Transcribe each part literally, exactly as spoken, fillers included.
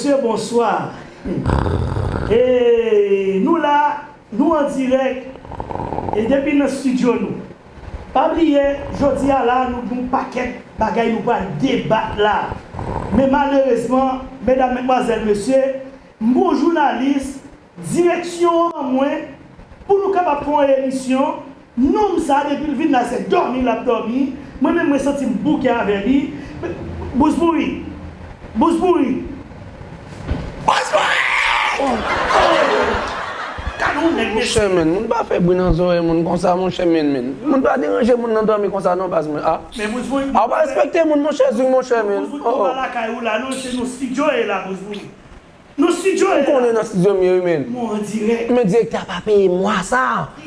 Mesye, bonswa. E nou la, nou an dirèk, e depi nan estidyo nou. Pa bliye, jodi a la, nou gen yon pakèt bagay nou pral debat la. Men malerezman, medam, medmwazèl, mesye, m gon jounalis, direksyon an mwen, pou nou kapab fè yon emisyon, nonm sa, depi l vin la, se dòmi l ap dòmi. Mwen menm, mwen santi m bouke avè li. Bouzbouri. Bouzbouri. Bouzbouri! Oh, oh. Gade yon nèg, mesye. Monchè, men, moun pa fè bri nan zòrèy moun konsa, monchè, men, men. Moun pa deranje moun nan dòmi konsa, non, baz mwen. Ah. Men Bouzbouri, ah, ou pa respekte moun, monchè, Zing, monchè, men. Bouzbouri, oh, oh, pa lakay ou la, non, se nan estidyo e la, Bouzbouri. Nou estidyo e la. M konnen nan estidyo m ye wi, men. Mwen an dirèk. Men direktè a pa peye mwa sa.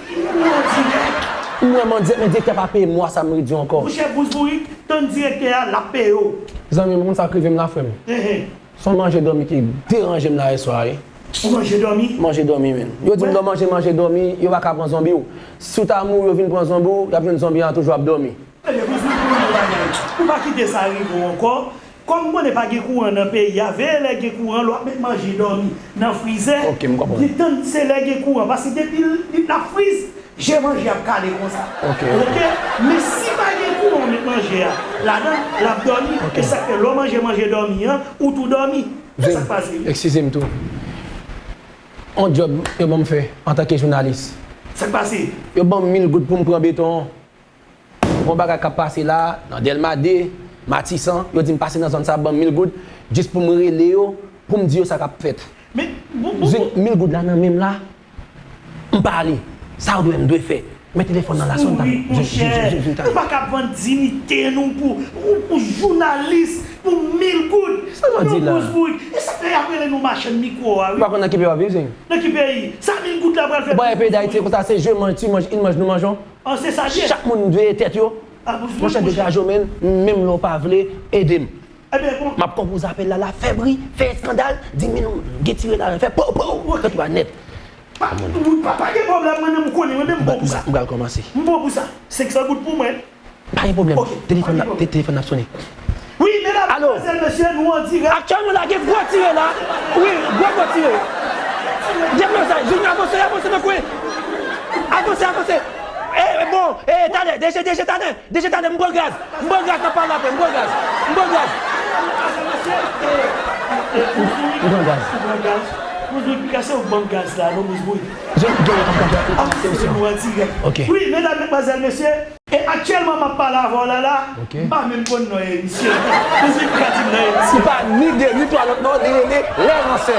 Mwen an dirèk. M wè m an dirèk, men direktè a pa peye mwa sa, m redi ankò. Monchè, Bouzbouri, tann direktè a, l ap peye w. Zanmi m, ou konn sa k rive m la, frè m? Ehe. Se yon manje dòmi ki deranje m la yèswa, wi. Ou manje dòmi? Manje dòmi, men. Yo di m lè w manje, manje dòmi, yo pa ka pran zonbi w. Si w ta mouri, yo vin pran zonbi w, y ap jwenn zonbi a toujou ap dòmi. Ebyen, Bouzbouri, pou yon bagay, pou pa kite sa rive w ankò, kòm m konnen pa gen kouran nan peyi a, veye lè gen kouran, lè w ap met manje dòmi nan frizè. Ok, m konprann. Li tann se lè gen kouran, paske depi l, li, l ap friz, je manje ap kale konsa. Ok, ok. Ok? Men si pa gen kouran, w met manje a ladan, l ap dòmi. Ok. E sa k fè, lè w manje, manje dòmi an, ou tou dòmi. E sa k pase, wi. Eskize m tou. On djòb yo ban m fè antanke jounalis. Sa k pase? Yo ban m mil goud pou m pran beton an. Gon bagay k ap pase la, nan Dèlma de, Matisan, yo di m pase nan zòn sa, ban m mil goud, jis pou m rele yo, pou m di yo sa k ap fèt. Men, bon, bon, Zing, bon. Mil goud la nan men m la, m pa ale. Sa w dwe, m dwe fè. Men telefòn nan la sòn, Bouzbouri, monchè, nou pa ka vann diyite nou pou, pou, pou jounalis, pou mil goud. Sa w di la? Non, Bouzbouri. E sa k fè y ap rele nou machann mikwo a, wi. Ou pa konn nan ki peyi w ap viv, Zing? Nan ki peyi? Sa mil goud la pral fè pou Bouzbouri? Bon, e peyi Dayiti, konsa se je manj, ti manj, in manj, nou manj. An, se sa l ye. Chak moun veye tèt yo. Ah, Bouzbouri, monchè, degaje w, men, menm lè w pa vle, ede m. Ebyen, bon. M ap konpoze apèl la, la, fè bri, fè eskandal, di men nou gen tire la, fè pow, pow, fè tout bagay nèt. Pa, pa, pa gen pwoblèm, mwen menm, ou konnen, mwen menm, m bon pou sa. M pral kòmanse. M bon pou sa. Senk san goud pou mwen. Pa gen pwoblèm. Ok, telefòn la, pa gen pwoblèm. Te-, telefòn ap sonnen. Wi, medam, alo, madmwazèl, mesye, nou an dirèk. Aktyèlman la, gen gwo tire la. Wi, gwo, gwo tire. Deblozay, Junior, avanse, avanse nan kwen. Avanse, avanse. E, e, bon, e, talè, deje, deje, talè. Deje, talè, m pran gaz. M pran gaz, n ap pale apre, m pran gaz. M pran gaz. M pran gaz. Ou pran gaz? Bouzbouri, pika se ou k ban m gaz la, non, Bouzbouri? Je, je, ah, se ou, se ou. Ok. Wi, medam, madmwazèl, mesye, e aktyèlman m ap pale avè w la, la, ok, m pa menm konn non emisyon. Bouzbouri pika di m non emisyon. Ou pa ni de, ni twa lòt non, li rele Lè Ransè.